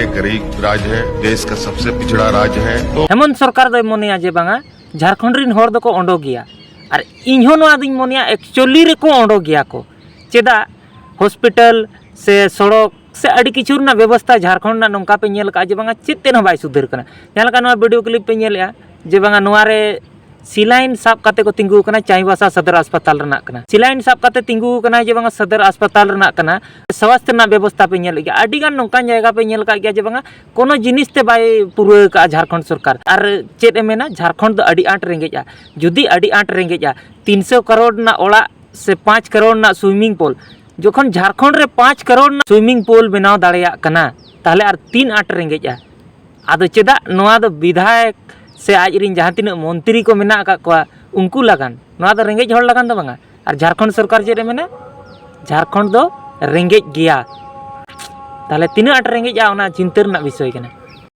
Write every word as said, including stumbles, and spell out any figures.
एक गरीब राज्य है, देश का सबसे पिछड़ा राज्य है। तो ᱦᱮᱢᱚᱱᱛ ᱥᱚᱨᱠᱟᱨ ᱫᱚᱭ ᱢᱚᱱᱮᱭᱟ ᱡᱮ ᱵᱟᱝᱟ, ᱡᱷᱟᱲᱠᱷᱚᱸᱰ ᱨᱤᱱ ᱦᱚᱲ ᱫᱚᱠᱚ ᱚᱰᱚᱠ ᱜᱮᱭᱟ᱾ ᱟᱨ ᱤᱧ ᱦᱚᱸ ᱱᱚᱣᱟ ᱫᱚᱧ ᱢᱚᱱᱮᱭᱟ, actually ᱨᱮᱠᱚ ᱚᱰᱚᱠ ᱜᱮᱭᱟ ᱠᱚ᱾ ᱪᱮᱫᱟᱜ? ᱦᱚᱥᱯᱤᱴᱟᱞ ᱥᱮ ᱥᱚᱲᱚᱠ ᱥᱮ ᱟᱹᱰᱤ ᱠᱤᱪᱷᱩ ᱨᱮᱱᱟᱜ ᱵᱮᱵᱚᱥᱛᱷᱟ ᱡᱷᱟᱲᱠᱷᱚᱸᱰ ᱨᱮᱱᱟᱜ ᱱᱚᱝᱠᱟ ᱯᱮ ᱧᱮᱞ ᱠᱟᱜᱼᱟ ᱡᱮ ᱵᱟᱝᱟ, ᱪᱮᱫ ᱛᱮᱫ ᱦᱚᱸ ᱵᱟᱭ ᱥᱩᱫᱷᱟᱹᱨ ᱠᱟᱱᱟ᱾ ᱡᱟᱦᱟᱸ ᱞᱮᱠᱟ ᱱᱚᱣᱟ ᱵᱷᱤᱰᱤᱭᱳ ᱠᱞᱤᱯ ᱯᱮ ᱧᱮᱞᱮᱜᱼᱟ ᱡᱮ ᱵᱟᱝᱟ, ᱱᱚᱣᱟ ᱨᱮ ᱥᱤᱞᱟᱭᱤᱱ ᱥᱟᱵ ᱠᱟᱛᱮ ᱠᱚ ᱛᱤᱸᱜᱩ ᱟᱠᱟᱱᱟ, ᱪᱟᱭᱵᱟᱥᱟ ᱥᱚᱫᱚᱨ ᱦᱟᱥᱯᱟᱛᱟᱞ ᱨᱮᱱᱟᱜ ᱠᱟᱱᱟ᱾ ᱥᱤᱞᱟᱭᱤᱱ ᱥᱟᱵ ᱠᱟᱛᱮ ᱛᱤᱸᱜᱩ ᱟᱠᱟᱱᱟ ᱡᱮ ᱵᱟᱝᱟ, ᱥᱚᱫᱚᱨ ᱦᱟᱥᱯᱟᱛᱟᱞ ᱨᱮᱱᱟᱜ ᱠᱟᱱᱟ᱾ ᱥᱟᱥᱛᱷ ᱨᱮᱱᱟᱜ ᱵᱮᱵᱚᱥᱛᱷᱟ ᱯᱮ ᱧᱮᱞ ᱜᱮᱭᱟ, ᱟᱹᱰᱤ ᱜᱟᱱ ᱱᱚᱝᱠᱟᱱ ᱡᱟᱭᱜᱟ ᱯᱮ ᱧᱮᱞ ᱠᱟᱜ ᱜᱮᱭᱟ ᱡᱮ ᱵᱟᱝᱟ, ᱠᱳᱱᱳ ᱡᱤᱱᱤᱥ ᱛᱮ ᱵᱟᱭ ᱯᱩᱨᱟᱹᱣ ᱠᱟᱜᱼᱟ ᱡᱷᱟᱲᱠᱷᱚᱸᱰ ᱥᱚᱨᱠᱟᱨ᱾ ᱟᱨ ᱪᱮᱫ ᱮ ᱢᱮᱱᱟ, ᱡᱷᱟᱲᱠᱷᱚᱸᱰ ᱫᱚ ᱟᱹᱰᱤ ᱟᱸᱴ ᱨᱮᱸᱜᱮᱡᱼᱟ᱾ ᱡᱩᱫᱤ ᱟᱹᱰᱤ ᱟᱸᱴ ᱨᱮᱸᱜᱮᱡᱼᱟ, ᱛᱤᱱᱥᱚ ᱠᱟᱨᱳᱲ ᱨᱮᱱᱟᱜ ᱚᱲᱟᱜ ᱥᱮ ᱯᱟᱸᱪ ᱠᱟᱨᱳᱲ ᱨᱮᱱᱟᱜ ᱥᱩᱭᱢᱤᱝ ᱯᱩᱞ, ᱡᱚᱠᱷᱚᱱ ᱡᱷᱟᱲᱠᱷᱚᱸᱰ ᱨᱮ ᱯᱟᱸᱪ ᱠᱟᱨᱳᱲ ᱨᱮᱱᱟᱜ ᱥᱩᱭᱢᱤᱝ ᱯᱩᱞ ᱵᱮᱱᱟᱣ ᱫᱟᱲᱮᱭᱟᱜ ᱠᱟᱱᱟ, ᱛᱟᱦᱚᱞᱮ ᱟᱨ ᱛᱤᱱ ᱟᱸᱴ ᱨᱮᱸᱜᱮᱡᱼᱟ? ᱟᱫᱚ ᱪᱮᱫᱟᱜ ᱱᱚᱣᱟ ᱫᱚ ᱵᱤᱫᱷᱟᱭᱚᱠ ᱥᱮ ᱟᱡ ᱨᱤᱱ ᱡᱟᱦᱟᱸ ᱛᱤᱱᱟᱹᱜ ᱢᱚᱱᱛᱨᱤ ᱠᱚ ᱢᱮᱱᱟᱜ ᱟᱠᱟᱫ ᱠᱚᱣᱟ, ᱩᱱᱠᱩ ᱞᱟᱜᱟᱱ? ᱱᱚᱣᱟ ᱫᱚ ᱨᱮᱸᱜᱮᱡ ᱦᱚᱲ ᱞᱟᱜᱟᱱ ᱫᱚ ᱵᱟᱝᱟ᱾ ᱟᱨ ᱡᱷᱟᱲᱠᱷᱚᱸᱰ ᱥᱚᱨᱠᱟᱨ ᱪᱮᱫ ᱮ ᱢᱮᱱᱟ? ᱡᱷᱟᱲᱠᱷᱚᱸᱰ ᱫᱚ ᱨᱮᱸᱜᱮᱡ ᱜᱮᱭᱟ᱾ ᱛᱟᱦᱚᱞᱮ ᱛᱤᱱᱟᱹᱜ ᱟᱸᱴ ᱨᱮᱸᱜᱮᱡᱼᱟ, ᱚᱱᱟ ᱪᱤᱱᱛᱟᱹ ᱨᱮᱱᱟᱜ ᱵᱤᱥᱚᱭ ᱠᱟᱱᱟ᱾